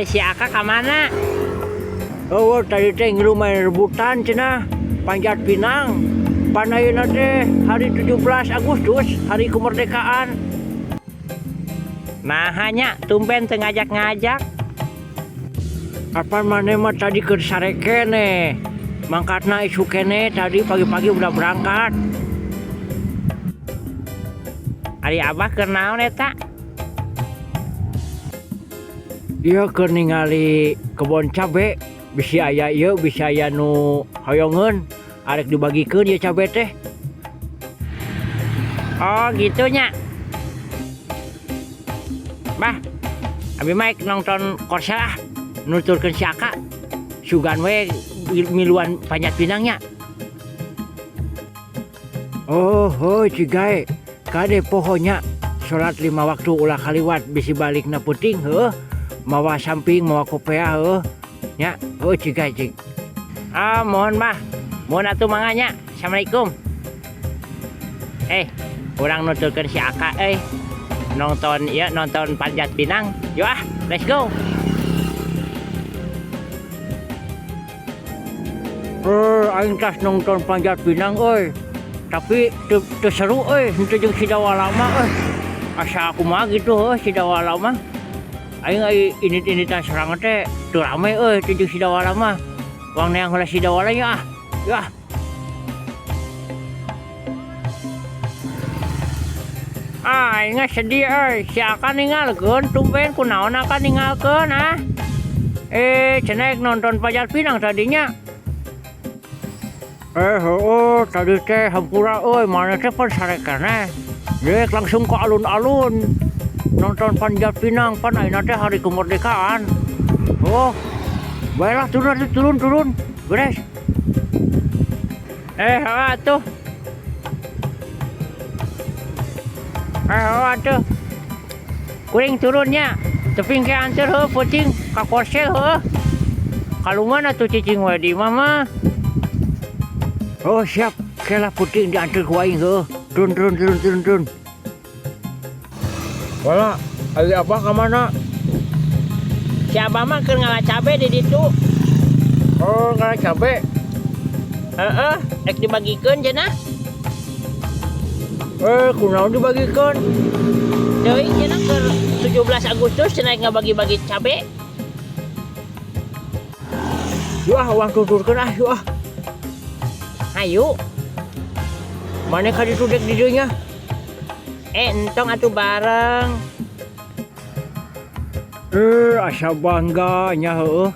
Ari si Aka ka mana? Oh, tadi teh ngilu main rebutan cenah panjat pinang. Pan ayeuna teh hari 17 Agustus, hari kemerdekaan. Nah, hanya tumben teu ngajak-ngajak. Apa maneh mah tadi keur sare keneh. Mangkatna isuk keneh tadi pagi-pagi udah berangkat. Ari Abah keur naon eta? Ieu keur ningali kebon cabe, bisi aya ieu bisi aya nu hoyongeun arek dibagikeun ieu cabe teh. Oh, gitu nya. Bah, abi mah nonton Korsel ah, nuturkeun si Aka. Sugan we miluan panjat pinangnya. Oh, oh cigae. Kade pohonya salat 5 waktu ulah kaliwat bisi balikna peuting heuh. Mawa samping, mawa kopea heuh. Nya, heuh cigae cig. Ah, mohon bah. Mohon atuh manganya. Assalamualaikum. Urang nuturkeun si Aka euy. Nonton ieu, nonton panjat pinang. Yuk ah, let's go. Aing tas nonton panjat pinang euy. Tapi teu seru euy, henteu jeung si Dawala mah euy. Asa kumaha gitu heuh si Dawala mah. Aing ai init-initan sorangan teh teu rame euy teu jeung si Dawala mah. Wang neang heula si Dawala nya ah. Yah. Ah, aing sedih euy, si Aka ninggalkeun tumben kunaon Aka ninggalkeun ah. Cenah nonton panjat pinang tadinya. Heueuh, tadi teh hampura euy, mana teh pan sare keneh. Dek langsung ke alun-alun nonton panjat pinang, pan ayeuna teh hari kemerdekaan. Oh, baiklah turun turun turun, beres. Heueuh atuh. Heueuh atuh. Kuring turunnya, teping ke anteur heueuh peuting ka Korsel heueuh. Kaluman atuh cicing we di imah mah. Oh siap, kela puting diantar ku aing heueuh. Turun turun turun turun turun. Wala, ari abah ka mana? Si abah mah keur ngala cabe di ditu. Oh, ngala cabe. Heeh, rek dibagikeun cenah. Kunaon dibagikeun? Teuing cenah keur 17 Agustus cenah ngabagi-bagi cabe. Yuk ah, uang tuturkeun ah, yuk ah. Hayu. Mana ka ditu dek di dieu nya? Entong atuh bareng. Asa bangga nya heueuh.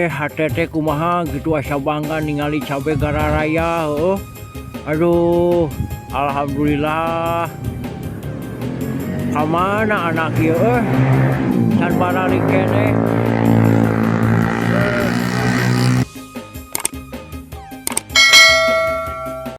Hate teh kumaha gitu asa bangga ningali cabe gararaya heueuh. Aduh, alhamdulillah. Ka mana anak ieu euy? Can baralik keneh.